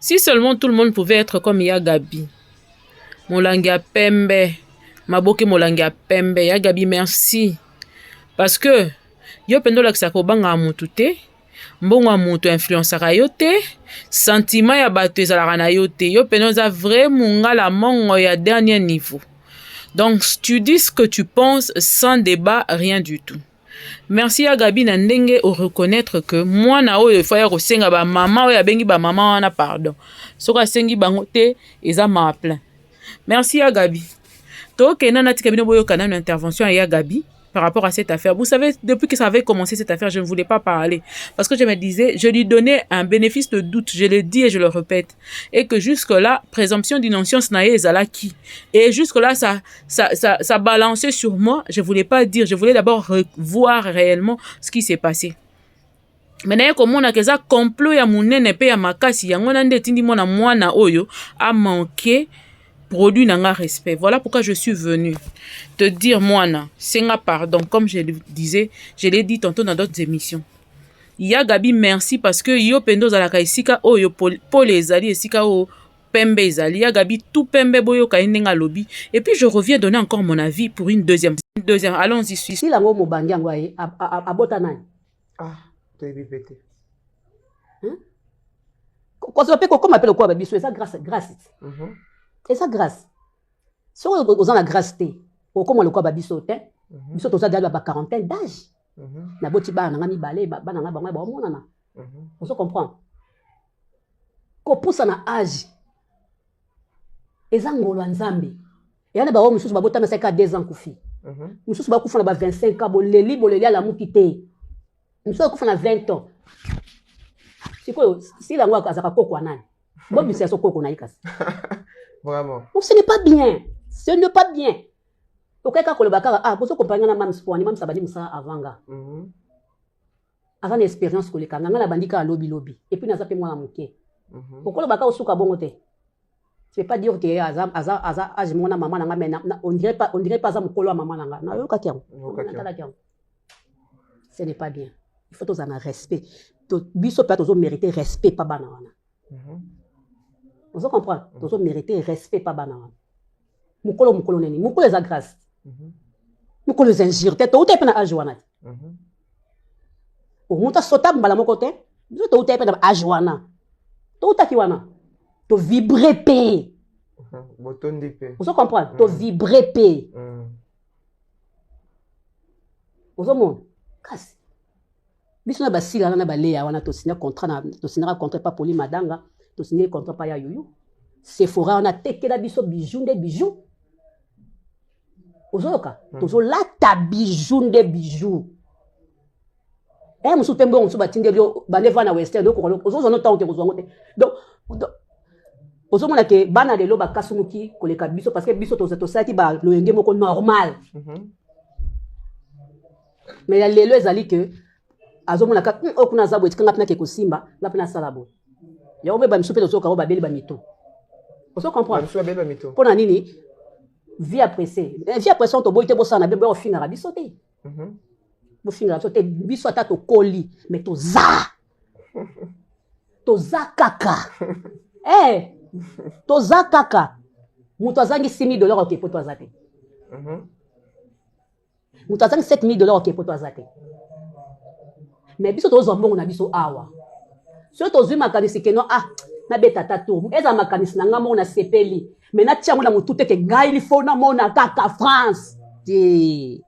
Si seulement tout le monde pouvait être comme Ya Gabi. Molangi ya pembe. Maboke molangi ya pembe. Ya Gabi, merci. Parce que yo mpenza olakisaka obangaka mutu te. Mbongo ya mutu influençaka yo te. Sentiment ya bato ezalaka na yo te. Yo mpenza oza vrai mungala mongo ya dernier niveau. Donc tu dis ce que tu penses sans débat, rien du tout. Merci ya Gabi na ndenge o reconnaître que mwana oyo il faut ya kosenga ba mama oyo abengi ba mama wana pardon. Soki asengi bango te eza ma plein. Merci ya Gabi. Tokenda natika bino boyoka nanu intervention ya Gabi par rapport à cette affaire. Vous savez, depuis que ça avait commencé cette affaire, je ne voulais pas parler. Parce que je me disais, je lui donnais un bénéfice de doute. Je le dis et je le répète. Et que jusque-là, présomption d'innocence na ye ezalaki. Et jusque-là, ça balançait sur moi. Je voulais pas dire. Je voulais d'abord voir réellement ce qui s'est passé. Maintenant, komona ke eza complot ya monene pe ya makasi, yango na nde etindi mwana mwana oyo a manqué produit na nga respect. Voilà pourquoi je suis venue te dire mwana, senga pardon, comme je le disais, je l'ai dit tantôt dans d'autres émissions. Ya Gabi, merci parce que yo pendo ozalaka esika oyo pole ezali, esika oyo pembe ezali. Ya Gabi, tout pembe boyoka ye ndenge alobi. Et puis je reviens donner encore mon avis pour une deuxième. Une deuxième. Allons-y. Sila yango mobangi yango aye abota nani? Ah, toyebi pe te. Hein? Kozwa mpe kokóma mpe lokola babiso eza grâce, grâce. Eza grâce. Soki oza na grâce te, okóma lokola babiso te. Biso toza deja ba quarantaine d'âge. Naboti bana na nga mibale, bana na nga bango baomonana. Ozo comprendre? Kopusa na âge eza ngolo ya Nzambe. Eya na bango mosusu babotami asali kaka 2 ans kufi. Mosusu bakufa na ba 25 ans, boleli boleli alamuki te. Mosusu akufa na 20 ans. Sikoyo sila yango azalaka koko ya nani? Bobimisa so koko na ye kasi. Vraiment. Donc ce n'est pas bien. Ce n'est pas bien. Okoki kaka koloba kaka ah bozo comparer nga na Mams Poani, Mams abandi mosala avant nga. Aza na expérience koleka nga, nga nabandi kaka lobi lobi. Et puis naza mpe mwana moke. Okoloba kaka osuka bongo te. Tu peux pas dire que aza aza aza âge moko na mama na nga, mais on dirait pas aza mokolo ya mama na nga. Nayokaki yango. Oyokaki yango. Natalaki yango. Ce n'est pas bien. Il faut tozala na respect. Biso mpe tozo mériter respect pa bana wana. Ozo comprendre? Tozo mériter respect pa bana wana. Mokolo mokolo nini? Mokolo eza grâce. Mokolo eza injure te. Touta mpe na âge wana te. Omutu asota mbala moko te. Biso touta mpe na âge wana. Toutaki wana. Tovibre mpe. Botondi mpe. Ozo comprendre? Tovibre mpe. Ozomona? Kasi biso na basila wana na baleya wana tosinya contrat na tosinyaka contrat pa Poli Madanga, tosinya contrat pa ya Yuyu. Sephora wana atekela biso bijou nde bijou. Ozoyoka? Tozolata bijou nde bijou. Eh mosusu mpe mbongo mosusu batindeli yo bande va na western okoka ozozwa no ntango te kozwa yango te. Donc ozomona ke bana lelo bakasumuki koleka biso parce que biso tosalaki baloyenge moko normal. Mais ya lelo ezali ke azomona kaka oyo kuna aza boye, tika nga mpe nake kosimba nga mpe nasala boye. Yango mpe bamisu mpe tozoyoka oyo babeli bamito. Ozo comprendre? Bamisu babeli bamito. Mpo na nini? Vie ya pressé. Vie ya pressé toboyi te, bosala na be boya kofingaka biso te. Bofingaka biso te. Biso ata tokoli mais toza kaka eh, toza kaka. Moto azangi 6 000 dollars oke poto aza te. Moto azangi 7 000 dollars oke poto aza te. Mais biso tozwa mbongo na biso awa, soki tozwi makanisi keno ah nabeta ata tour, eza makanisi na nga moko nasepeli, mais natia yango na motu te ke ngai il faut namona kaka France te.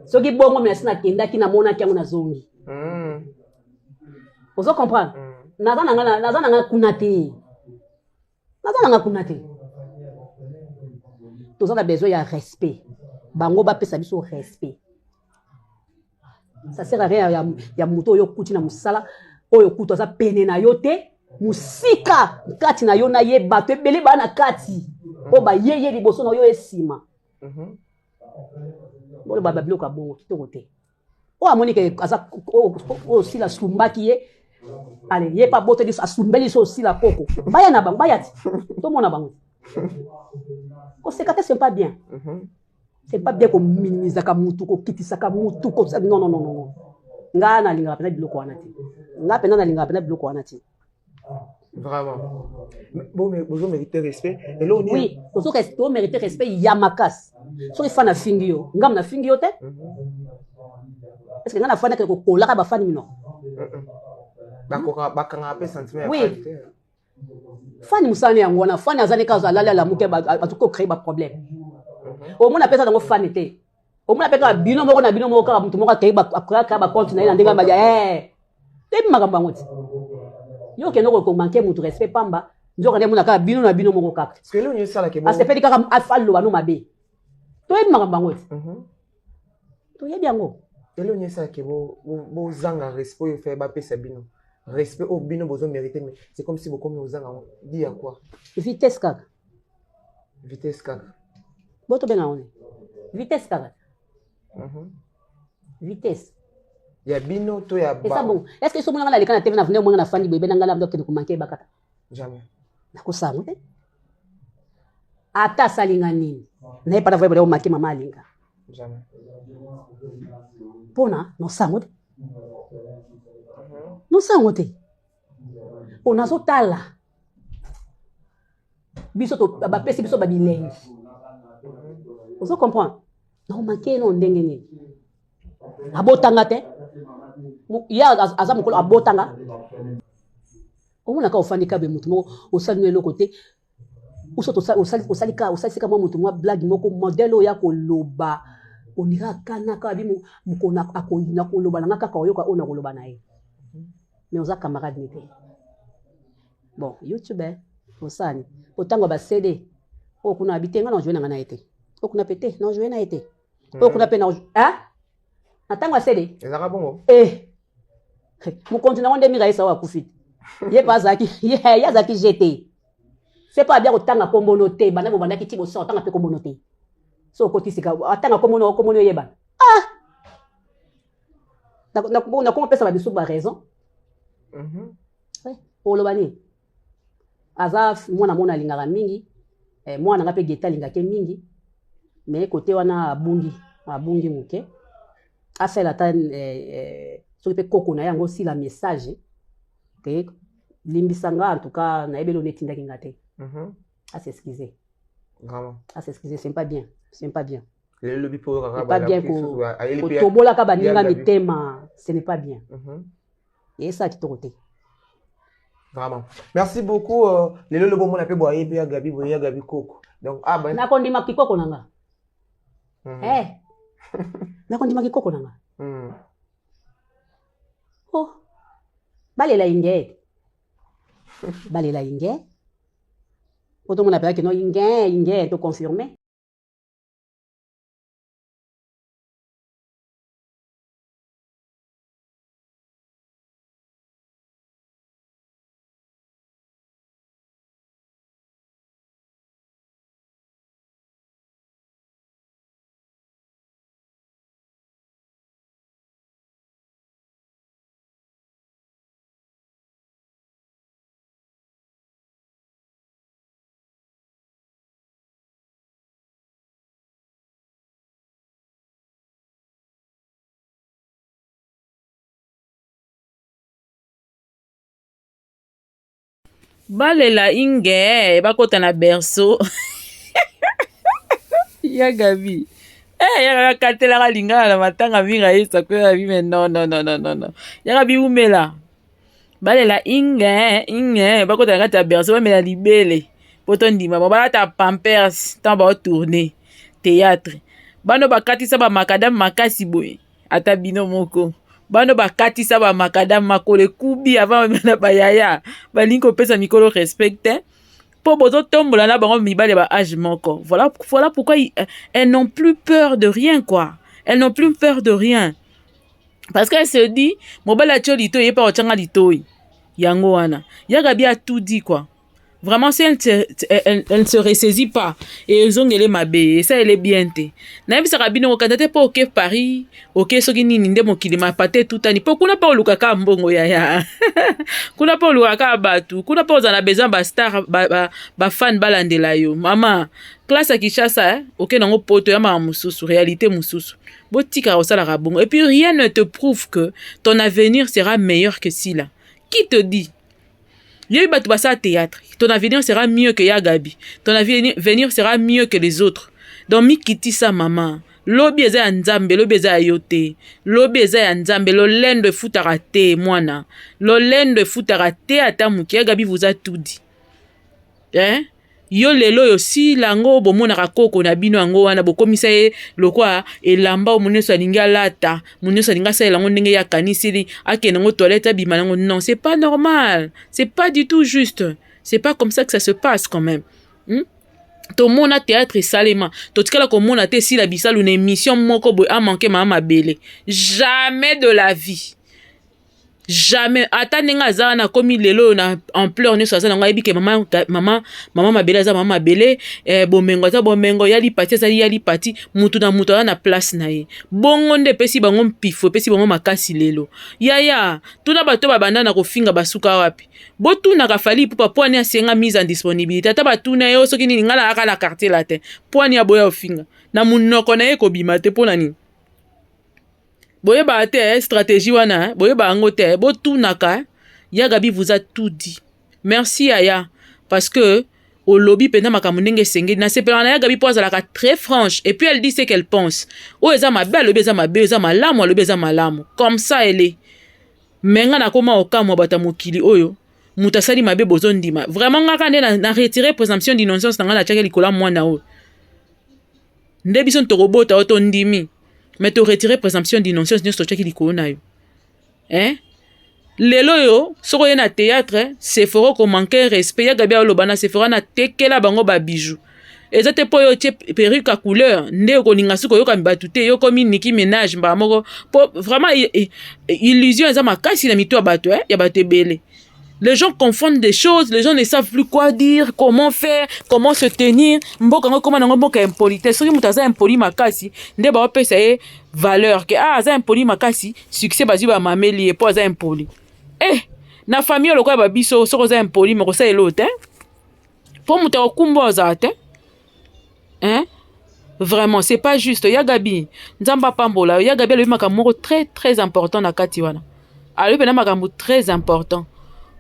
Soki bongo me nasi nakendaki, namonaki yango, nazongi. Ozo comprendre? Naza na nga kuna te, naza na nga kuna te. Toza na besoin ya respect, bango bapesa biso respect. Ça sert à rien ya moto oyo okuti na mosala oyo kutu aza pene na yo te, mosika kati na yo na ye, bato ebele baa na kati oyo bayeye liboso na yo esima. Boloba babiloko ya bongo kitoko te. Oyo amoni ke aza oyo osila asumbaki ye, ale ye mpe aboteli asumbeli so osila koko baya na bango baya ti tomona bango koseka te. C'est pas bien. C'est pas bien kominimizaka mutu, kokitisaka mutu. Non, non, non, non. Nga nalingaka mpenza biloko wana te. Nga mpenza nalingaka mpenza biloko wana te. Vraiment. Bon, mais bozo mériter respect. Eloko nini? Oui, tozo to mériter respect ya makasi. Soki fan afingi yo, ngam na fingi yo te. Est-ce que nga na fan ke kokolaka ba fan mino? Bakoka bakanga pe sentiment ya oui. fan te. Fan musala ne yango wana, fan azali kaka alali alamuki bato ko créer ba problème. Omona pesa nango fan te. Omona pe kaka bino moko na bino moko kaka moto moko akei akrea ba compte na ye na ndenge ya eh. Toyebi makambo yango ti. Yo okende komanke moto respect pamba, nzoka nde mona kaka bino na bino moko kaka. Parce que eloko nini esalaka bongo? Asepeli kaka aloba no mabe. Toyebi makambo yango ti. Toyebi yango. Eloko nini esalaka bozanga respect oyo efai bapesa bino? Respect oyo bino bozo mériter, mais c'est comme si bokomi kozanga yango. Dit à quoi? Vitesse kaka. Vitesse kaka. Bo tobenga yango nini? Vitesse kaka. Vitesse. Ya bino to ya ba. Eza bon. Est-ce que soki nga naleka na TV na vende omonga na fandi boye na nga na ndokende komanke bakata? Jamais. Nakosala yango te. Ata asali nga nini? Naye pana voye boye omake mama alinga. Jamais. Pona nosala yango te. Nosala yango te. Po nazotala biso to bapesi biso ba bilengi. Ozo comprendre? Na omake no ndenge nini? Abotanga te. Ye aza mokolo abotanga. Omonaka ofandi kabe motu moko osali no eloko te. Uso osali ka osalisi ka mwa motu mwa blague moko modèle oyo ya koloba onira kana kaka bi mokolo na koloba na nga kaka oyoka oyo na koloba na ye. Mais oza camarade ne te. Bon, YouTube eh, osani. Otango ba CD. Oyo kuna abi te nga na jouer na nga na ye te. Oyo kuna pe te, na jouer na ye te. Oyo kuna pe na hein? Na tango ya CD. Ezalaka bongo? Eh. Mokonzi nango nde Miraesa oyo akufi. Ye pa azalaki ye azalaki GT. C'est pas bien kotanga kombo no te, banda bobandaki ti bosala otanga pe kombo no te. So okoti sika atanga kombo no kombo no yebana. Ah! Na na pesa ba biso ba raison. Oloba nini? Aza mwana mona alingaka mingi, eh, mwana nga pe Geta alingaka mingi, mais côté wana abungi, abungi moke. Asala ata eh, eh, soki pe koko na yango sila message te limbisa nga en tout cas nayebeli oyo etindaki nga te. A s'excuser. Vraiment. A s'excuser, c'est pas bien, c'est pas bien. Lelo lobi po kaka C'est pas bien ko kotobolaka baninga mitema, ce n'est pas bien. Esa kitoko te. Vraiment. Merci beaucoup. Lelo lobo mona pe boye pe ya Gabi boye ya Gabi koko. Donc ah ben nakondima kikoko na nga. Eh. Nakondima kikoko na nga. Oh. Balela inge. Balela inge. Poto mona pe kino inge inge to confirmer. Balela inge bakota na berceau. Ya Gabi. Eh, ya Gabi akatelaka lingala na matanga mingi ayesa ko ya mais non non non non non. Ya Gabi umela. Balela inge inge bakota na kati ya berceau bamela libele po tondima bango balata pampers ntango baotourne théâtre. Bano bakatisa ba makadam makasi boye. Ata bino moko bano bakatisa ba makadam makolo ekubi avant na bayaya balingi kopesa mikolo respect te po bozotombola na bango mibale ba âge moko. Voilà, voilà pourquoi elles n'ont plus peur de rien quoi. Elles n'ont plus peur de rien. Parce qu'elle se dit mobali atio litoyi ye pa otyanga litoyi. Yango wana. Ya Gabi a tout dit quoi. Vraiment si elle, elle, elle ne se ressaisit pas et ezongele mabe et ça elle est bien te. Nayebisaka bino kokanda te po oke Paris, oke soki nini nde mokili mapate etutani po kuna pa olukaka mbongo yaya. Kuna pa olukaka bato, kuna pa ozala na besoin ba star ba, ba fan balandela yo. Mama, classe ya Kinshasa eh, oke nango poto ya mama mosusu, réalité mosusu. Botika kosalaka bongo. Et puis rien ne te prouve que ton avenir sera meilleur que Sila. Qui te dit? Yebi bato basala théâtre. Ton avenir sera mieux que ya Gabi. Ton avenir sera mieux que les autres. Donc mikitisa mama. Lobi eza ya Nzambe, lobi eza ya yo te. Lobi eza ya Nzambe, lolendo efutaka te mwana. Lolendo efutaka te ata moke. Ya Gabi vous a tout dit. Hein? Yo lelo oyo sila yango bomonaka koko na bino yango wana bokomisa ye lokwa elamba oyo nyonso alingi alata, moto nyonso alingi asalela yango ndenge ye akaniseli, akende yango toilette, abima yango. Non, c'est pas normal, c'est pas du tout juste, c'est pas comme ça que ça se passe quand même, Tomona théâtre esalema, totikala komona te esila bisalu na émission moko boye amanke mama mabele. Jamais de la vie, jamais. Ata ndenge aza wana, akomi lelo oyo na ampleur nyonso aza nango, ayebi ke mama, mama, mama mabele aza mama mabele, bomengo aza bomengo, ya lipati azali ya lipati. Mutu na mutu aza na place na ye. Bongo nde epesi bango mpifo, epesi bango makasi lelo. Yaya, tuna bato babanda na kofinga, basuka wapi? Botunaka Fally Ipupa mpo ani asenga mise en disponibilité. Ata batuna ye soki nini, ngai nayaka na Quartier Latin, mpo ani aboya ofinga na monoko na ye kobima te? Mpo na nini? Boyebaka te stratégie wana, boyeba yango te. Botunaka ya Gabi vous a tout dit. Merci yaya, parce que olobi mpenza makambo ndenge esengeli. Nasepelaka na ya Gabi mpo azalaka très franche et puis elle dit ce qu'elle pense. Oyo eza mabe, alobi eza mabe. Eza malamu, alobi eza malamu. Comme ça elle est. Mais nga nakoma okamwa bato ya mokili oyo, moto asali mabe bozondima. Vraiment, nga kaka nde na retire présomption d'innocence na ngai natiaki likolo ya mwana oyo. Nde biso tokobota oyo tondimi, mais toretire présomption d'innocence nyonso totiaki likolo na yo, hein? Lelo oyo soki oye na théâtre, Sephora komanke respect. Ya Gabi aloba na Sephora, natekela bango babiju. Eza te mpo oyo otie perruque ya couleur nde okolinga soki oyoka bato te. Yo komi Nicki Minaj mbala moko, mpo vraiment illusion eza makasi na mito ya bato, eh? Ya bato ebele. Les gens confondent des choses, les gens ne savent plus quoi dire, comment faire, comment se tenir. Mboka ngo koma nango mboka impolitesse. Soki moto aza impoli makasi, nde baopesa ye valeur ke ah, aza impoli makasi, succès bazwi bamameli ye mpo aza impoli. Eh, na famille lokola babiso, soki oza impoli, me kosala eloko te mpo moto akokumba ozala te, hein? Vraiment, c'est pas juste. Ya Gabi, Nzambe apambola. Ya Gabi alobi makambo moko très très important na kati wana. Alobi mpena makambo très important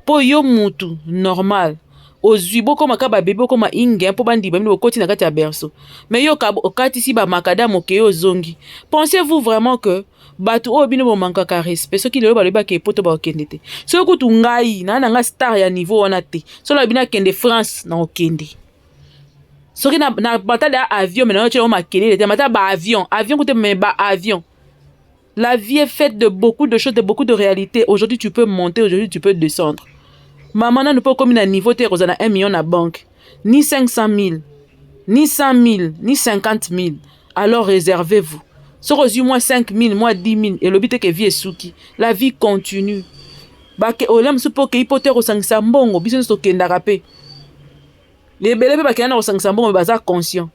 mpo yo mutu normal ozwi bokóma ka babebe, okóma inge mpo bandima bino, bokoti na kati ya berceau, mais yo okatisi bamakadamu, okeye, ozongi. Pensez-vous vraiment que bato oyo bino bomankaka respect, soki lelo balobi bakee poto, bakokende te? Soki kutu ngai naa na nga star ya niveau wana te, soki nalobi nakende France, na okende. Soki na batala ya avion, me nayo tiela makelele te, mata ba avion, avion kutu, me ba avion. La vie est faite de beaucoup de choses, de beaucoup de réalités. Aujourd'hui tu peux monter, aujourd'hui tu peux descendre. Mama, nanu mpe okomi na niveau te kozala na 1 million na banque, ni 500 000, ni 100 000, ni 50 000. Alors réservez-vous. Soki ozwi mwa 5 000, mwa 10 000, elobi te ke vie esuki. La vie continue. Olia mosusu mpe okei mpo te kosangisa mbongo. Biso nyonso tokendaka mpe ebele mpe bakenda na kosangisa mbongo, baza conscient.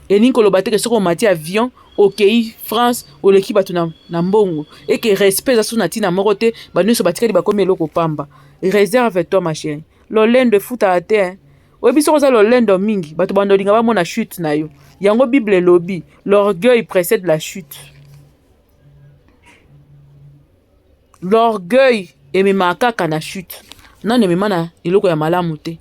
Elingi koloba te ke soki omati avion, okei France, oleki bato na mbongo, eke respect eza so na ntina moko te. Bato nyonso batikali bakomi eloko pamba. Réserve toi, ma chérie. Lolendo efutaka te. Oyebi, soki oza lolendo mingi, bato bando olinga bamona chute na yo. Yango Bible elobi: l'orgueil précède la chute. L'orgueil ememaka kaka na chute, nano emema na eloko ya malamu te.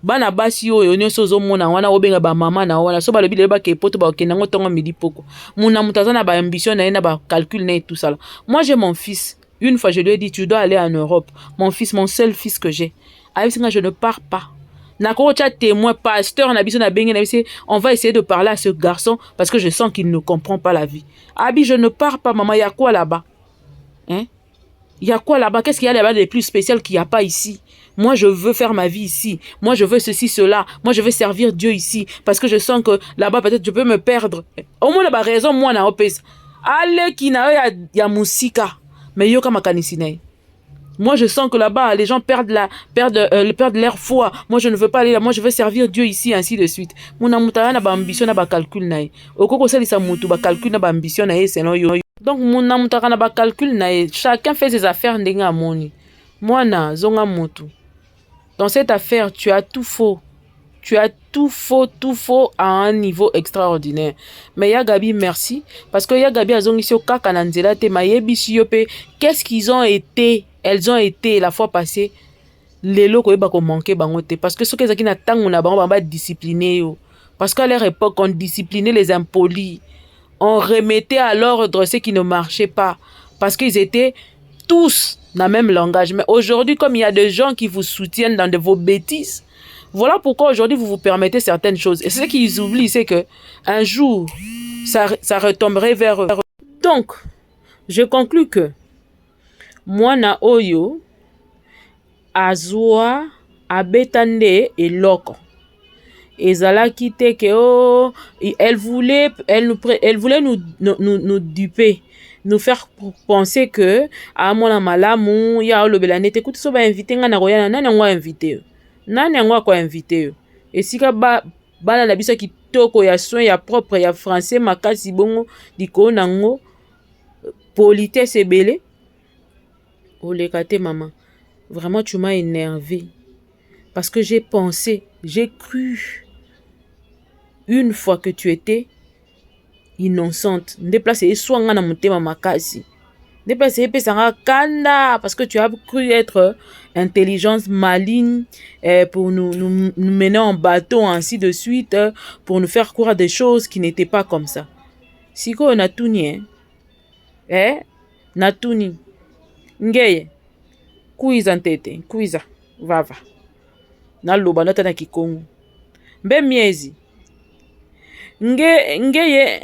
Bana basi oyo nyonso ozomona wana, obenga bamama na wana, so balobi lelo bakee poto, bakokende yango ntongo midi poko. Muna moto aza na baambition na ye, na bacalcul na ye, tout ça là. Moi, j'ai mon fils. Une fois, je lui ai dit: tu dois aller en Europe, mon fils, mon seul fils que j'ai. Ayebisi nga: je ne pars pas. Nakokotia témoin pasteur na biso, na benge na biso. On va essayer de parler à ce garçon parce que je sens qu'il ne comprend pas la vie. Abi: je ne pars pas, maman. Il y a quoi là-bas, hein? Il y a quoi là-bas? Qu'est-ce qu'il y a là-bas de plus spécial qu'il n'y a pas ici? Moi, je veux faire ma vie ici. Moi, je veux ceci, cela. Moi, je veux servir Dieu ici. Parce que je sens que là-bas, peut-être, je peux me perdre. Au moins, la raison, moi, na opesa. Aleki na ya, ya musika. Mais yoka makanisi na ye. Moi, je sens que là-bas, les gens perdent leur foi. Moi, je ne veux pas aller là. Moi, je veux servir Dieu ici, ainsi de suite. Mon amuta na ba ambition na ba calcul na ye. Okoko salisa mutu ba calcul na ba ambition na ye selon yo. Donc, mon amuta na ba calcul na ye. Chacun fait ses affaires ndenge amoni. Mwana, zonga mutu. Dans cette affaire, tu as tout faux. Tu as tout faux à un niveau extraordinaire. Mais Ya Gabi, merci. Parce que Ya Gabi azongisi yo kaka na nzela te, mayebisi yo pe, qu'est-ce qu'ils ont été, elles ont été la fois passée. Lelo koyeba komanquer bango te, parce que soki ezalaki na ntango na bango, bango badiscipline yo, parce qu'à leur époque, on disciplinait les impolis, on remettait à l'ordre ceux qui ne marchaient pas, parce qu'ils étaient tous dans le même langage. Mais aujourd'hui, comme il y a des gens qui vous soutiennent dans de vos bêtises, voilà pourquoi aujourd'hui vous vous permettez certaines choses. Et ce qu'ils oublient, c'est que un jour, ça retomberait vers eux. Donc, je conclus que mwana oyo azwa abeta nde eloko ezalaki te ke oh, elle voulait nous duper, nous faire penser que amona malamu ya olobela nete kutu so bainvite ngai na koya na nani yango ainvite yo, nani yango akoinvite yo esika ba, bana na biso ya kitoko, ya soin, ya propre, ya français makasi bongo, likolo nango politesse ebele oleka te. Mama, vraiment, tu m'as énervé parce que j'ai pensé, j'ai cru une fois que tu étais innocente. Nde place eswanga na motema makasi, nde place epesanga kanda, parce que tu as cru être intelligence maligne pour nous mener en bateau, ainsi de suite, pour nous faire croire des choses qui n'étaient pas comme ça. Sikoyo natuni, natuni ngeye kuiza ntete kuiza vava naloba nata na kikongo mbe miezi nge ngeye.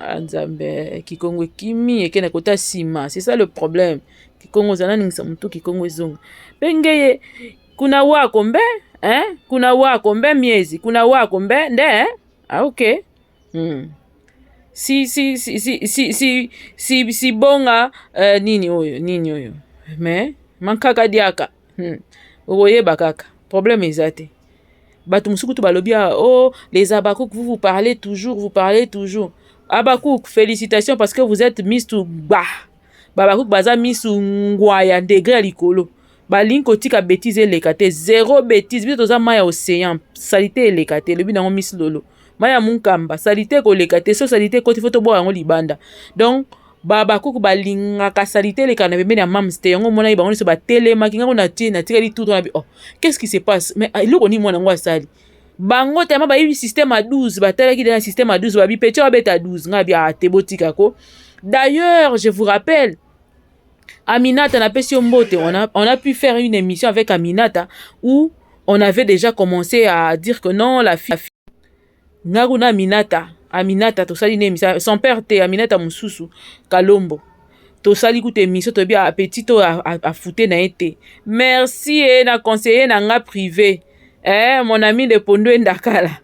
Ah, Nzambe, kikongo ekimi, ekende kota nsima. C'est ça le problème. Kikongo ozala naningisa motu, kikongo ezonga mpe ngeye kuna wako mbe, eh? Kuna wako mbe miezi kuna wako mbe nde, eh? Ah, ok. Si si si si si si si si bonga nini oyo, nini oyo, mais mankaka diaka, Okoyeba kaka problème eza te. Bato mosusu kutu balobi: ah, oh, les Abakouk, vous, vous parlez toujours, vous parlez toujours. Abakouk, félicitations, parce que vous êtes misu gba. Babakouk baza misu ngwaya, degré ya likolo. Balingi kotika bétise eleka te, zéro bétise. Biso toza mai ya océan, saleté eleka te. Elobi nango misi lolo mai ya munkamba, saleté ekoleka te. So saleté ekoti, fo toboka yango libanda. Donc babakuku balingaka saleté eleka na pembeni ya mams te. Yango omonaki bango nyonso batelemaki. Ngango natie natikali tout na bi: oh, qu'est-ce qui se passe? Mais ah, eloko nini mwana yango asali bango? Tellement bayebi système ya 12, batalaki na système ya 12, babi petit babeta 12. Ngai bi ah te, botika ko. D'ailleurs, je vous rappelle, Aminata, napesi yo mbote. On a pu faire une émission avec Aminata où on avait déjà commencé à dire que non, la fille nga kuna Aminata, Aminata tosali na émission, son père te, Aminata mosusu Kalombo, tosali kuta émission, toyebi petit to afute na ye te. Merci e na conseiller na nga privé, mon ami de Pondo Endakala.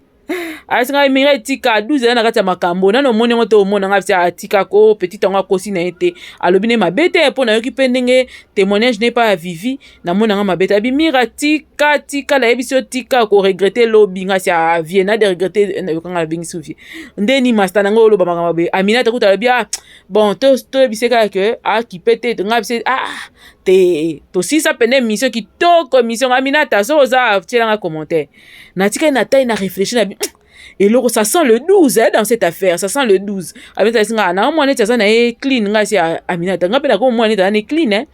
Asinga mira etika 12 eza na kati ya makambo nano omoni yango te. Omona nga bisi atika ko petit yango akosi na ye te, alobi ne mabe te, mpo nayoki mpe ndenge témoignage ne epai ya Vivi, namoni yanga mabe te. Abi mira tika, tika, nayebisi yo tika, koregretter lobi. Nga si avie na de regretter yokanga nabengisi vie ndeni master nango oloba makambo mabe. Aminata kuta alobi: ah bon, toyebisi kaka ke akipe te. Nga bisi ah te, tosisa pene émission kitoko, émission. Aminata, soki oza, tielanga commentaire. Natikali na tai na réfléchir na bi eloko, ça sent le 12, hein, dans cette affaire ça sent le 12. Aminata esinga na mwana neti aza na ye clean. Ngai si Aminata, nga mpe nako mwana neti aza na ye clean, hein.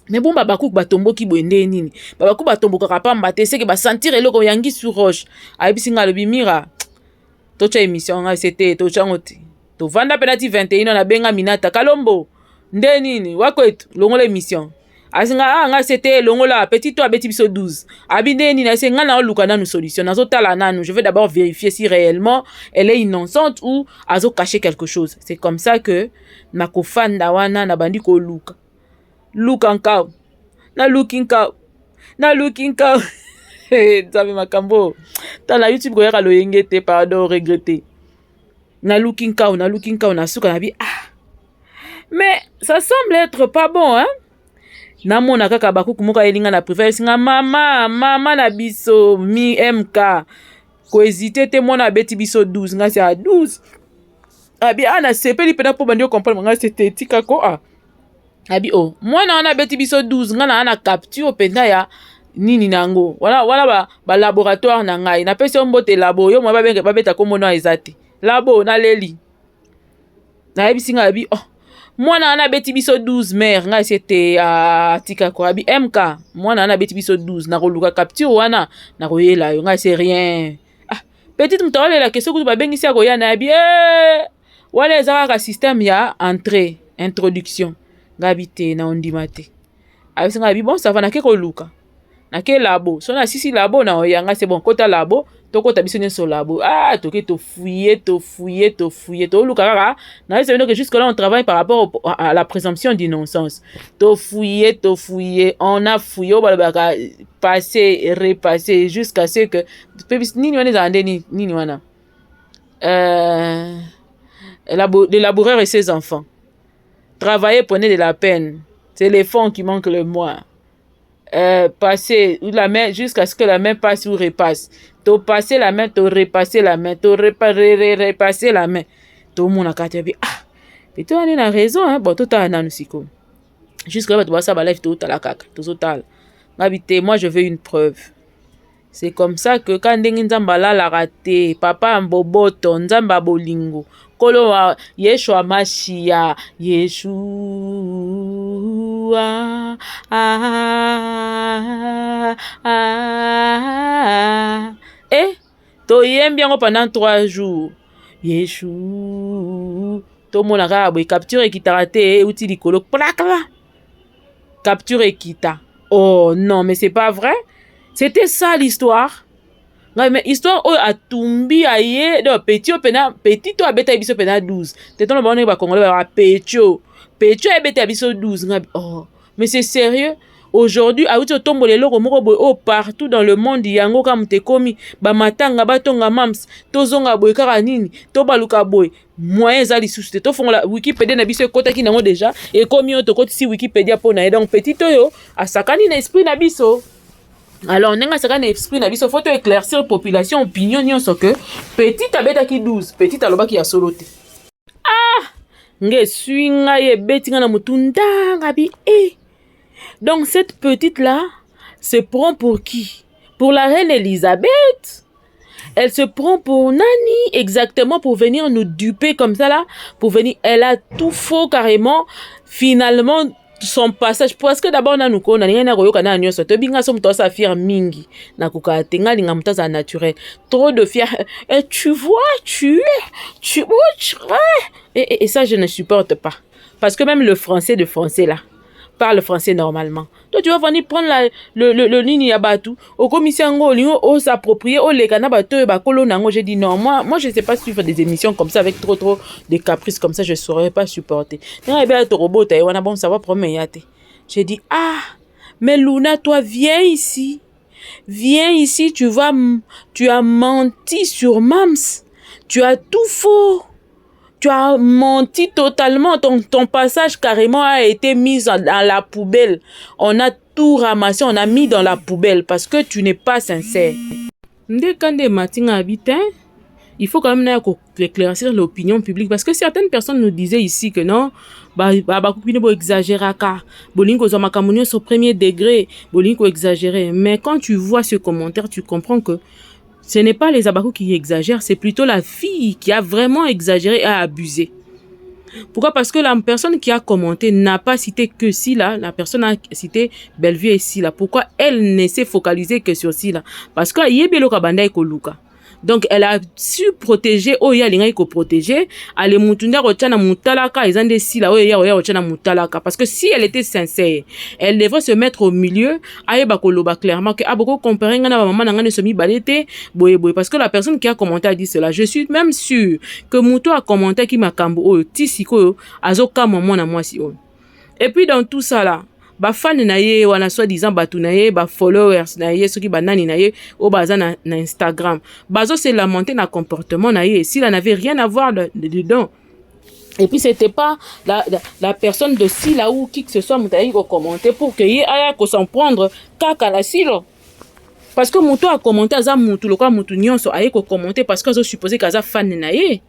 Mais bon, babakuku batomboki boye nde nini? Babakuku batombokaka pamba te, seke basentir eloko yangi sur roche. Ayebisi nga, alobi: mira, totya émission. Ngai se te, totya yango te. Tovanda mpe nati 21. Nabenga Minata Kalombo: nde nini wakwetu, longola émission. Asinga ah, ngai se te, longola, petit to abeti biso 12. Abi nde nini? Ase ngai naoluka nanu solution, nazotala nanu, je vais d'abord vérifier si réellement elle est innocente ou azocacher quelque chose. C'est comme ça que nakofanda wana, nabandi koluka luka nkau, naluki nkau, naluki nkau. Nzambe, makambo tala YouTube koyaka loyenge te, pardon, regretter. Naluki nkau, naluki nkau, nasuka na bi: ah, mais ça semble être pas bon, hein. Namona kaka bakuku moko ayelinga na privé, esinga mama, mama na biso mi mk kohésiter te, mwana abeti biso 12. Ngai si a 12. Abi a nasepeli mpena mpo bandi ocomprendre ngai se te, etika ko a abi o mwana wana abeti biso 12. Ngai na na capture mpenza ya nini na yango wana wana balaboratoire na ngai. Napesi yo mbote labo, yo mwa babeta kombo no eza te labo. Naleli, nayebisi ngai, abi oh. Mwana wana abeti biso 12 mare ngai se te atika ko abi MK mwana wana abeti biso 12 nakoluka capture wana nakoyela yo ngai se rien. Ah, petite moto aolela ke soki babengisi akoya na yabi eh, wana eza kaka système ya entrée introduction ngai abi te na ondima te. Ayebisi ngai abi bon ça va nake koluka nake labo so nasisi labo na oya ngai se bon kota labo tokota biso nyonso labo. Ah, toke tofouye tofouye tofouye toluka kaka nayebisa bino ke jusque là on travaille par rapport à la présomption d'innocence. Tofouye tofouye, on a fouillé oyo balobaka passer repasser jusqu'à ce que nini wana ezala nde nini wana le laboureur et ses enfants travailler prenez de la peine, c'est les fonds qui manquent le moins. Passer la main jusqu'à ce que la main passe ou repasse. To passer la main, to repasser la main, to repasser la main. Tomona kati yabi ah peto wana na raison hein. Bon, totala nanu sikoyo jusque là bato basala balive, totala kaka, tozotala ngabi te. Moi je veux une preuve. C'est comme ça que ka ndenge Nzambe alalaka te, papa ya boboto, Nzambe ya bolingo, nkolo wa Yeshua Mashia, Yeshua ah, ah, eh, toyembi yango pendant 3 jours. Yeshu tomona kaka boye capture ekitaka te, euti likolo plakla capture ekita. Oh non, mais c'est pas vrai, c'était ça l'histoire. Ngai mais histoire oyo atumbi aye donc petit oyo pena petit to abetaki biso pena 12 te tona bango ndenge bakongole baka petit oyo petit oyo ebetaki biso 12. Ngai oh mais c'est sérieux, aujourd'hui awuti otombola eloko moko boye oyo partout dans le monde yango kaka moto ekomi bamatanga batonga mams tozonga boye kaka nini tobaluka boye moyen eza lisusu te. Tofongola Wikipedia na biso ekɔtaki nango déjà ekomi oyo tokotisi Wikipedia mpo na ye. Donc petit oyo asakani na esprit na biso. Alors ndenge asakani na esprit na biso, faut to éclaircir population, opinion nyonso ke petit abetaki 12, petit alobaki ya solo te. Ah, nge eswi ngai, ebeti ngai na motu ndanga bi e. Donc cette petite là se prend pour qui? Pour la reine Elisabeth? Elle se prend pour nani exactement pour venir nous duper comme ça là? Pour venir, elle a tout faux carrément. Finalement son passage, parce que d'abord nanu ko nalingai na koyoka na nyonso toyebi nga so moto aza fier mingi nakoka te. Nga alinga moto azala naturel. Trop de fier et tu vois tu, tu et ça je ne supporte pas, parce que même le français de français là parle français normalement. Toi tu vas venir prendre la, le nini ya bato okomisi yango olingi os'approprier oleka na bato oyo bakolo nango. J'ai dit non, moi je sais pas suivre des émissions comme ça avec trop trop de caprices comme ça, je saurais pas supporter. Ndenge yebi tokobota ye wana bon ça va problème ya te. J'ai dit ah mais Luna, toi viens ici, viens ici, tu vas, tu as menti sur Mams, tu as tout faux. Tu as menti totalement. Ton passage carrément a été mis dans la poubelle. On a tout ramassé, on a mis dans la poubelle parce que tu n'es pas sincère. Nde kande matinga habitin, il faut quand même éclaircir l'opinion publique parce que certaines personnes nous disaient ici que non, bakoki bo exagéraka, bolingi kozwa makambo nyonso premier degré, bolingi ko exagérer. Mais quand tu vois ce commentaire, tu comprends que ce n'est pas les Abakou qui exagèrent, c'est plutôt la fille qui a vraiment exagéré et a abusé. Pourquoi? Parce que la personne qui a commenté n'a pas cité que Sila, la personne a cité Bellevue et Sila. Pourquoi elle ne s'est focalisée que sur Sila? Parce que ayebi eloko abanda koluka. Donc elle a su protéger oyo alingaki koprotéger. Ale mutu nde akotia na motalaka eza nde Sila oyo ya oya kotia na motalaka, parce que si elle était sincère, elle devrait se mettre au milieu, ayeba koloba clairement que aboko comparer ngai na bamama na ngai nyonso mibale te boye boye. Parce que la personne qui a commenté a dit cela, je suis même sûr que moto a commenté ki makambo oyo ti sikoyo azokamwa mwana mwasi oyo. Et puis dans tout ça là, bafans na ye wana, soi-disant bato na ye, bafollowers na ye, soki banani na ye oyo baza na Instagram, bazose lamenter na comportement na ye. Sila n'avait rien à voir dedans. Et puis c'était pas la personne de Sila ou qui que ce soit moto ayaki kocommenter pour que ye aya kos'en prendre kaka na Sila, parce que moto acommenter aza motu lokola motu nyonso aye kocommenter parce que azosupposer ke aza fan na ye.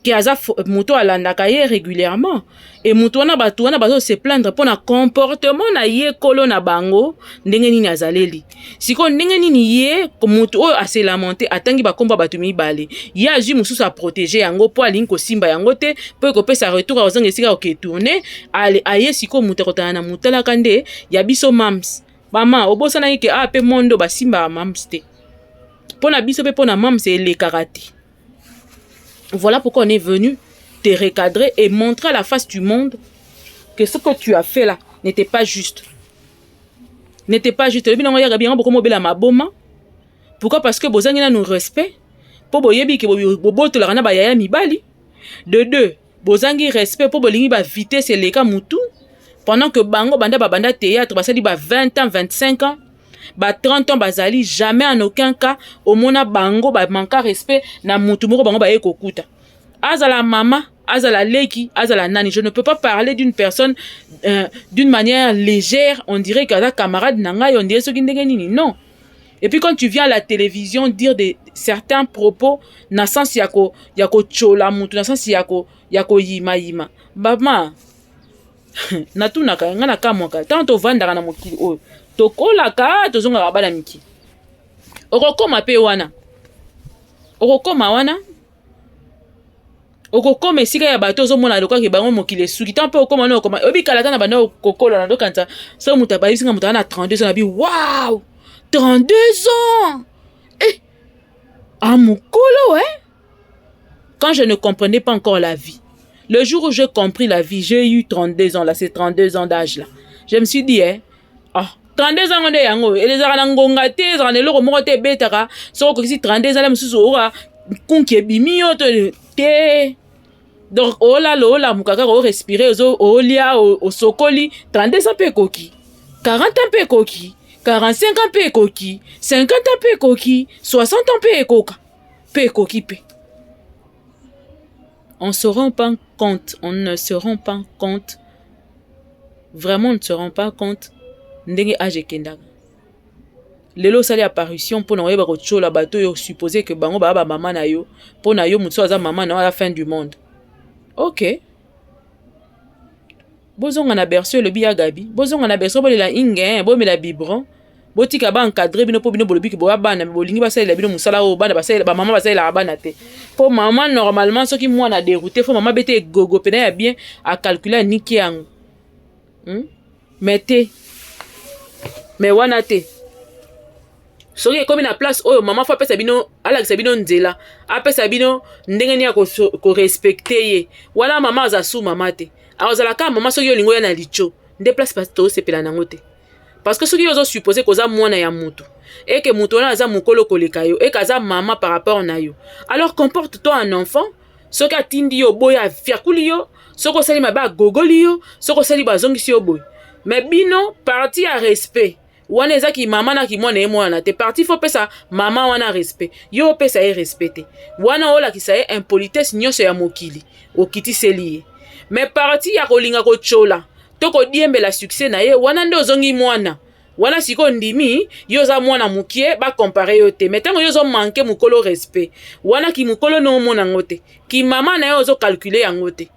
Ke aza moto alandaka ye régulièrement e moto wana, bato wana bazo se plaindre mpo na comportement na ye, kolo na bango, ndenge nini azaleli sikoyo, ndenge nini ye moto oyo ase lamenter. Atangi bakombo ya bato mibale, ye azwi mosusu aprotéger yango mpo alingi kosimba yango te, mpo ekopesa retour, akozanga esika oke tourner. Aye sikoyo moto akotala na motalaka nde ya biso mams. Mama, obosanaki ke a mpe mondo basimbaka mams te mpo na biso mpe mpo na mams elekaka te. Voilà pourquoi on est venu te recadrer et montrer à la face du monde que ce que tu as fait là n'était pas juste. N'était pas juste. Elobi nango yaka biango bokomobela maboma. Pourquoi? Parce que bozangi nanu respect. Po boyebi ke bobotolaka na bayaya mibali. De deux, bozangi respect po bolingi ba vitesse eleka mutu. Pendant que bango banda babanda théâtre, basali ba 20 ans, 25 ans, ba 30 ans, bazali jamais en aucun cas omona bango bamanka respect na mutu moko. Bango baye kokuta, azala mama, azala leki, azala nani, je ne peux pas parler d'une personne d'une manière légère, on dirait qu'aza camarade na ngai, on dirait soki ndenge nini, non. Et puis quand tu viens à la télévision dire certains propos na sens ya kotyola mutu, na sens ya koyimayima bama, natunaka ngai, nakamwaka. Ntango tovandaka na mokili oyo, tokolaka, tozongaka bana mike. Okokoma mpe wana, okokoma wana, okokoma esika ya bato ozomona lokaki bango mokili esuki. Ntango mpe okoma wana, okoma oyebi kala ta na banda kokola na ndokanisa soki moto abayebisinga moto aza na 32 ans, nabi wow, 32 ans, eh, amokolo, eh? Quand je ne comprenais pas encore la vie, le jour où j'ai compris la vie, j'ai eu 32 ans là, c'est 32 ans d'âge là, je me suis dit, eh, oh, 32 ans nde yango ezalaka na ngonga te, ezalaka na eloko moko te ebetaka. Soki okokisi 32 ans la mosusu, oka kunki ebimi yo to te. Donc olala, olamuka kaka, orespirer, olia, osokoli, 32 ans mpe ekoki, 40 ans mpe ekoki, 45 ans mpe ekoki, 50 ans mpe ekoki, 60 ans mpe ekoka, mpe ekoki mpe. On se rend pas compte, on ne se rend pas compte, vraiment, on ne se rend pas compte ndenge age ekendaka. Lelo osali apparition mpona oyeba kotiola bato oyo suppose ke bango baa bamama na yo. Mpo na yo, motu aza mama na yo, aza fin du monde. Ok, bozonga na berceau. Elobi ya Gabi, bozonga na berceau, bolela inge, bomela biberon, botika baencadrer bino, mpo bino bolobiki boya bana, bolingi basalela bino mosala oyo bana bamama basalelaka bana te. Mpo mama, normalement, soki mwana dérouté, faut mama bete egogo pena ya bien, acalculer, aniki yango, Mais te, mais wana te. Soki ekomi na place oyo mama faut apesa bino, alakisa bino nzela, apesa bino ndenge nini ya korespecter ye, wana mama aza su mama te. Akozala kaka mama soki olingi oya na litio nde place tosepela nango te. Parce que soki yo ozosupposer koza mwana ya mutu, eke mutu wana aza mokolo koleka yo, eke aza mama par rapport na yo, alors comporte toi un enfant. Soki atindi yo boye, afiakuli yo. Soki osali mabe, agogoli yo. Soki osali, bazongisi yo boye. Mais bino, partie ya respect wana ezaki mama na kimwana ye mwana te. Partie faut opesa mama wana respect, yo opesa ye respect te. Wana olakisa ye impolitesse nyonso ya mokili, okitiseli ye. Mais partie ya kolinga kotyola to kodiembela succès na ye, wana nde ozongi mwana. Wana sikoyo ndimi yo oza mwana mokie, bacomparer yo te. Mais ntango yo ozomanquer mokolo respect, wana kimokolo na omona yango te, kimama na ye ozocalculer yango te.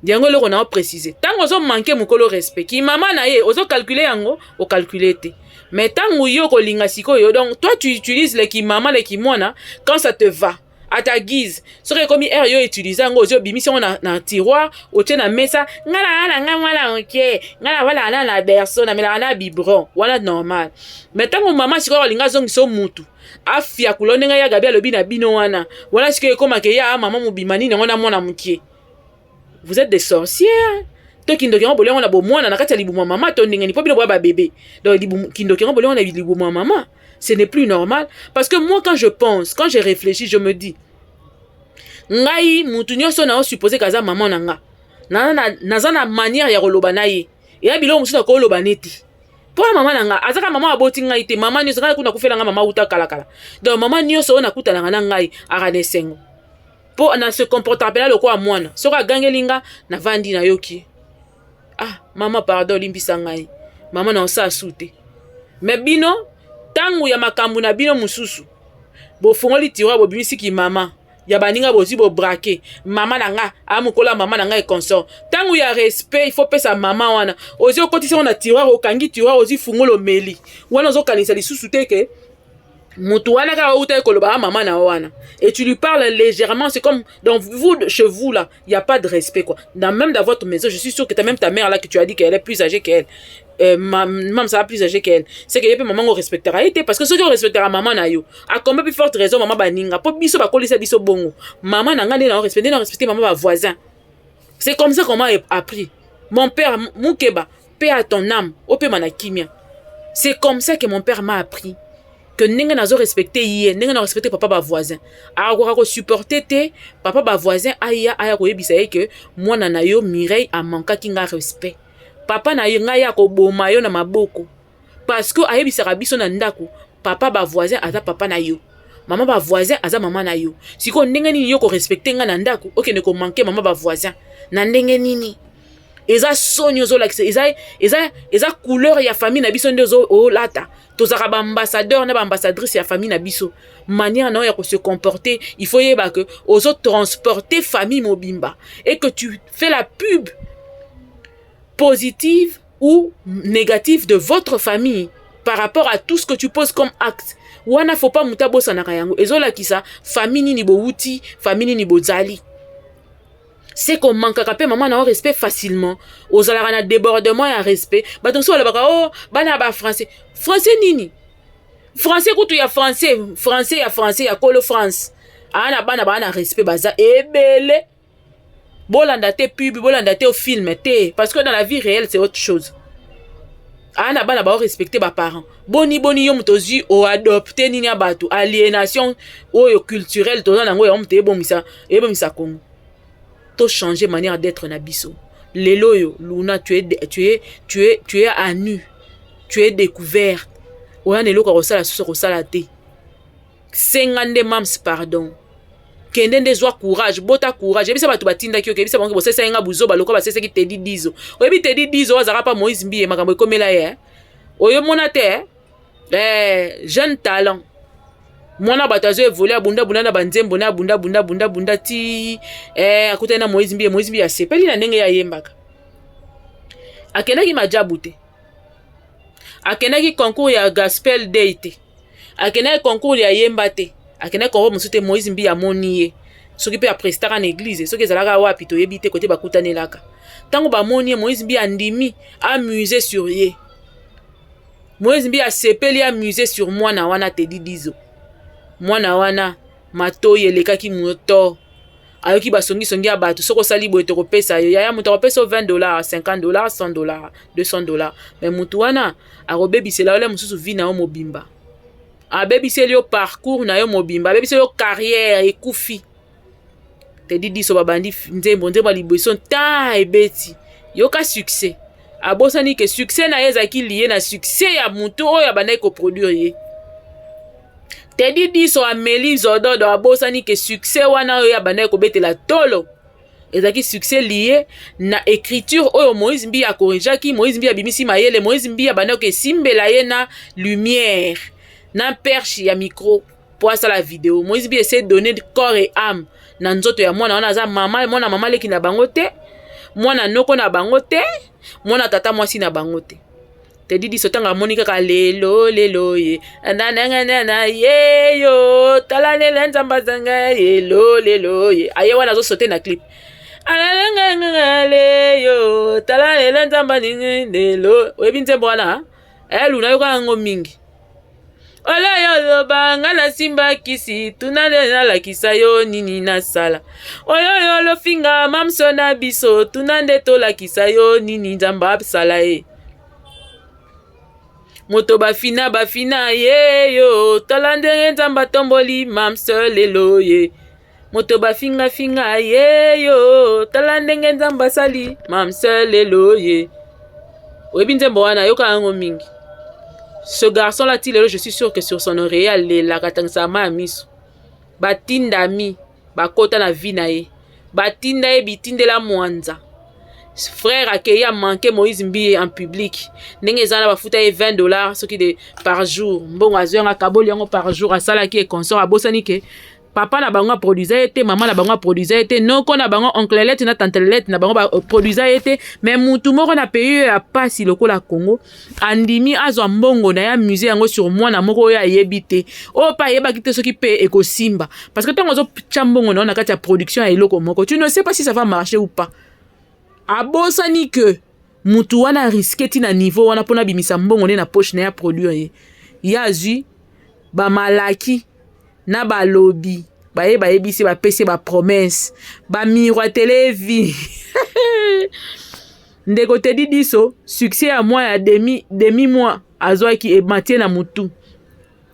Yango eloko na opréciser: ntango ozomanquer mokolo respect, kimama na ye ozocalculer yango, ocalculer te. Mais ntango yo kolinga sikoyo, donc toi tu utilises le kimama, le kimwana quand ça te va, à ta guise. Soki ekomi heure yo utiliser yango, ozwi, obimisi yango na tiroir, otie na mesa. Ngai na na ngai mwana moke, ngai navalaka na berceau, namelaka na biberon, wana normal. Mais ntango mama sikoyo alingi azongisa mutu, afiakula ndenge ya Gabi alobi na bino wana, wana sikoyo ekomaka ya mama mobima nini yango na mwana mokie. Vous êtes des sorcières to kindoki yango bolia yango na bomwana na kati ya libumu ya mama to ndenge nini? Mpo bino boya babebe, donc kindoki yango bolia yango na libumu ya mama. Ce n'est plus normal, parce que moi, quand je pense, quand je réfléchis, je me dis, ngai mutu nyonso na osupposer kaza mama na nga, naza na manière ya koloba na ye. Eya biloko mosusu nakoloba neti mpo mama na nga azaka mama aboti ngai te. Mama nyonso, ngai kuna kufela ngai mama uta kalakala. Donc mama nyonso oyo nakutanaka na ngai aka na esengo, mpo na se comporter mpena lokola mwana. Soki agangeli nga, navandi, nayoki: "Ah mama, pardon, olimbisa ngai mama, na osala su te." Mais bino, ntango ya makambo na bino mosusu, bofongoli tiroir, bobimisiki mama. Ya baninga bozwi bobrake mama na nga amokola mama na nga et consort. Ntango ya respect il faut pesa mama wana, ozwi okotisi yango na tiroir, okangi tiroir, ozwi fungolo omeli wana, ozokanisa lisusu te ke mutu wana kaka outa koloba a mama na wana, et tu lui parles légèrement. C'est comme dans vous, chez vous là, il y a pas de respect quoi. Dans même dans votre maison, je suis sûr que t'as même ta mère là que tu as dit qu'elle est plus âgée qu'elle, ma ça plus âgée qu'elle, c'est que ye mpe maman ngo respectera ye te, parce que soki orespectera mama na yo, à combien plus forte raison mama baninga? Mpo biso bakolisa biso bongo. Mama na nga nde na respecte, nde na respecte mama bavoisin. C'est comme ça qu'on m'a appris. Mon père Mukeba, paix à ton âme, opema na kimia, c'est comme ça que mon père m'a appris que ndenge nazo respecte ye, ndenge na respecte papa bavoisin, akoka kosupporte te papa bavoisin aya koyebisa ye ke mwana na yo Mireille amankaki nga respect. Papa na ye ngai akoboma yo na maboko, parce que ayebisaka biso na ndako: papa bavoisin aza papa na yo, mama bavoisin aza mama na yo. Sikoyo ndenge nini yo korespecte nga na ndako, okende komanke mama bavoisin na ndenge nini? Eza soni ozolakisa, eza couleur ya famille na biso nde olata. Tozalaka baambassadeur na baambassadrice ya famille na biso. Manière na oyo ya kose comporter, il faut yeba ke ozotransporter famille mobimba et que tu fais la pub positive ou négative de votre famille par rapport à tout ce que tu poses comme acte wana. Faut pas moto abosanaka yango. Ezolakisa famille nini bowuti, famille nini bozali. C'est komankaka mpe mama na yo respect facilement, ozalaka na débordement ya respect. Bato mosusu balobaka: "O bana ya bafrançais." Français nini? Français kutu ya français, français ya français ya kolo France aa na bana baa na respect, baza ebele. Bolanda te pub, bolanda te film te, parce que dans la vie réelle, c'est autre chose. Aa na bana baorespecte baparent. Boni boni yo moto ozwi oadopte nini ya bato? Aliénation oyo culturelle toza nango, yango moto ebomisa Congo. Tochanger manière d'être na biso. Lelo oyo Luna, tu es à nu, tu es découverte. Oya na eloko ya kosala susu kosala te. Senga nde mams pardon, kende nde zwa courage, bota courage, yebisa bato batindaki yo, yebisa bango bosesaki nga buzoba lokola basesaki Tedi Dizo. Oyebi Tedi Dizo oyo azalaka pa Moïse Mbiye? Makambo ekomela ye oyomona te. Jeune talent, mwana bato azo évolue, abundabunda na banzembo na abundabunda bunda ti akutani na Moïse Mbiye. Moïse Mbiye asepeli na ndenge ye ayembaka. Akendaki majabu te, akendaki concours ya Gospel Day te, akendaki concours ya yemba te, akendaki concours mosusu te. Moïse Mbiye amoni ye, soki mpe aprestaka na église, soki ezalaka wapi toyebi te, kote bakutanelaka. Ntango bamoni ye, Moïse Mbiye andimi amuse sur ye. Moïse Mbiye asepeli amuse sur mwana wana Tedi Dizo. Mwana wana matoi elekaki moto, ayoki basongisongi ya bato: soki osali boye, tokopesa yo. Yaya, moto akopesa yo 20 dollars, 50 dollars, 100 dollars, 200 dollars, mais motu wana akobebisela yo le mosusu vie na yo mobimba, abebiseli yo parcours na yo mobimba, abebiseli yo carrière, ekufi. Tedi Diso babandi nzembo, nzembo ya liboso ntan ebeti, yoka succès. Abosani ke succès na ye ezalaki lié na succès ya motu oyo abandaki koproduire ye. Tedi Diso ameli zododo, abosani ke succès wana oyo abandaki kobetela tolo ezalaki succès lié na écriture oyo Moïse Mbiye akorrigeaki. Moïse Mbiye abimisi mayele, Moïse Mbiye abandaki esimbela ye na lumière, na perche ya micro mpo asala video. Moïse Mbiye s'est donné corps et âme na nzoto ya mwana wana. Aza mama, mwana mama leki na bango te, mwana noko na bango te, mwana tata mwasi na bango te. Tedi Diso ntango amoni kaka lelo lelo ye nananganana ye yo, tala lelo Nzambe azanga lelo lelo ye, aye wana azosote na clip ananangangale yo, tala lelo Nzambe aningi lelo. Oyebi nzembo wana? Eluna yoka yango mingi. Ola yo oloba nga nasimba kisi, tuna nde nalakisa yo nini nasala. Oyo oyo olofinga mamso na biso, tuna nde tolakisa yo nini Nzambe asala ye. Moto bafina bafina ye yo, tala ndenge Nzambe atomboli mamso lelo ye. Moto bafingafinga ye yo, tala ndenge Nzambe asali mamso lelo ye. Oyebi nzembo wana? Yoka yango mingi. Ce garçon là, ti lelo, je suis sûr que sur son oreiller alelaka, atangisaka mai ya miso. Batindami bakota na vie na ye, batinda ye bitindela mwanza. Frère akei amanke Moïse Mbiye en public. Ndenge eza na bafuta ye 20 dollars soki de par jour, mbongo azwi yango, akaboli yango par jour, asalaki e consort. Abosani ke Papa na bango aproduisa ye te, mama na bango aproduisa ye te, noko na bango, oncle na tante na bango baproduisa ye te. Mais mutu moko na pays oyo ya pasi lokola Congo andimi azwa mbongo na ye, amise yango sur mwana moko oyo ayebi te, oyo mpe ayebaki te soki mpe ekosimba. Parce que ntango ozotya mbongo na yo na kati ya production ya eloko moko, tu ne sais pas si ça va marcher ou pas. Abosani que mutu wana arisquer ntina niveau wana mpona abimisa mbongo nde na poche na ye, aproduire ye. Ye azwi bamalaki na balobi baye, bayebisi, bapesi bapromesses, bamiroitele vie. Ndeko Tedi Diso, succès ya mwa ya demi, demi mois azwaki, ematie na mutu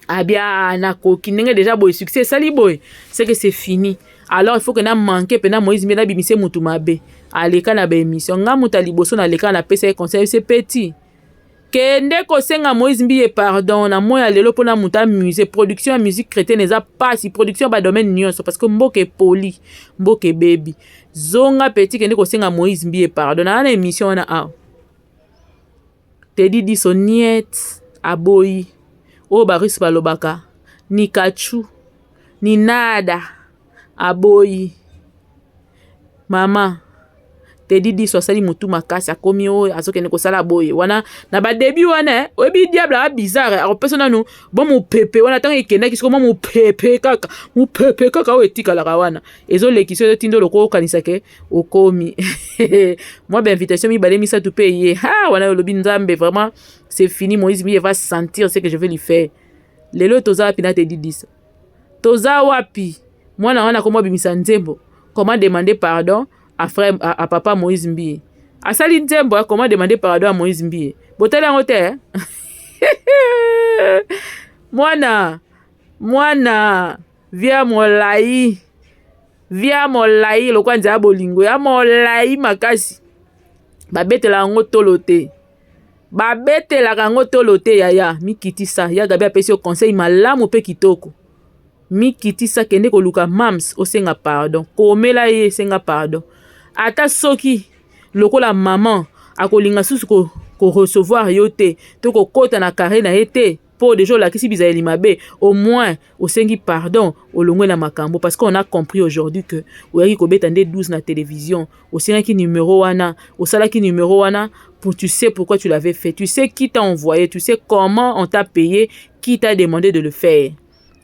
abia nakoki ndenge déjà boye, succès esali boye, c'est que c'est fini. Alors il faut que na manque mpe na Moïse mpe nabimise mutu mabe. Aleka na baémission, nga moto ya liboso naleka, napesa ye conseil: c'est petit, kende kosenga Moïse Mbiye pardon na moi ya lelo mpona moto amuse. Production ya musique chrétienne eza pasi, production ya badomaine nyonso, parce que mboka epoli, mboka ebebi. Zonga petit, kende kosenga Moïse Mbiye pardon. Na na émission wana awa, Tedi Diso niet aboyi oyo barusse balobaka ni kachu ni nada, aboyi. Mama Tedi Diso asali motu makasi, akomi oyo azokende kosala boye wana na badébut wana. Oyebi diable aza bizarre, akopesa nanu bo mopepe wana. Ntango ekendaki siko mwa mopepe kaka, mopepe kaka oyo etikalaka wana, ezolekisa, ezotinda oloko okanisa ke okomi mwa bainvitation mibale misato mpe ye ha wana olobi: Nzambe, vraiment c'est fini, Moïse Mbiye va sentir ce que je vais lui faire. Lelo toza wapi na Tedi Diso? Toza wapi? Mwana wana akomi abimisa nzembo "Comment demander pardon à frère, à papa Moïse Mbiye". Asali nzembo ya "Comment demander pardon à Moïse Mbiye". Botali yango te? Mwana mwana via molai, via molai lokwa nzela bolingo ya molai makasi. Babetela yango tolo te, babetelaka yango tolo te. Yaya, mikitisa. Ya Gabi apesi yo conseil malamu mpe kitoko. Mikitisa, kende koluka mams, osenga pardon, komela ye, esenga pardon. Ata soki lokola mama akolinga susu korecevoir ko yo te to kokɔta na carré na ye te, mpo déjà olakisi bizaleli mabe, au moins osengi pardon, olongwe na makambo. Parce qu'on a compris aujourd'hui que oyaki kobeta nde 12 na télévision, osengaki numéro wana, osalaki numéro wana pour, tu sais pourquoi tu l'avais fait, tu sais qui t'a envoyé, tu sais comment on t'a payé, qui t'a demandé de le faire.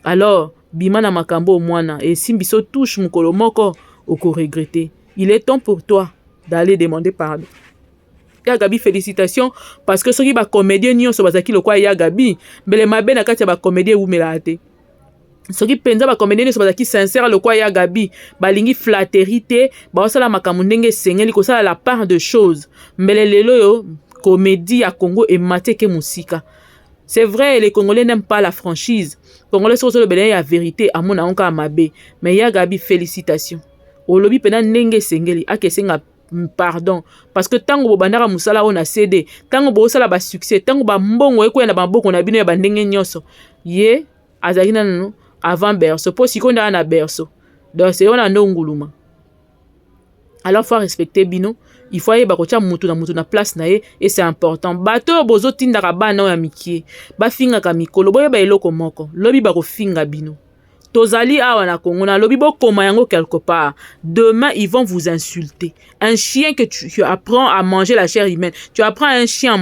Alors bima na makambo. Mwana esimbi so touche mokolo moko okoregretter. Il est temps pour toi d'aller demander pardon. Ya Gabi, félicitations, parce que soki bacomédien nyonso bazalaki lokwa ya Gabi, mbele mabe na kati ya bacomédien ewumelaka te. Soki mpenza bacomédien nyonso bazalaki sincère lokwa ya Gabi, balingi flatterie te, baosala makambo ndenge esengeli kosala la part de choses, mbele lelo oyo comédie ya Congo emati eke mosika. C'est vrai, les Congolais n'aiment pas la franchise. Congolais soki ozolobela ye ya vérité, amona yango kaka mabe. Mais ya Gabi, félicitation, olobi mpenza ndenge esengeli ake esenga pardon. Parce que ntango bobandaka mosala oyo na CD, ntango bosala basuccès, ntango bambongo ekwea na maboko na bino ya bandenge nyonso, ye azalaki nanu avant berceau, mpo sikoyo nde aza na berceau. Donc c'est wana nde nguluma. Alors faut respecter bino, il faut ayeba kotia mutu na mutu na place na ye, et c'est important. Bato oyo bozotindaka bana oyo ya mikie bafingaka mikolo, boyeba eloko moko: lobi bakofinga bino. Tozali awa na Congo, nalobi bokoma yango quelque part: demain ils vont vous insulter. Un chien que tu apprends à manger la chair humaine, tu apprends à un chien à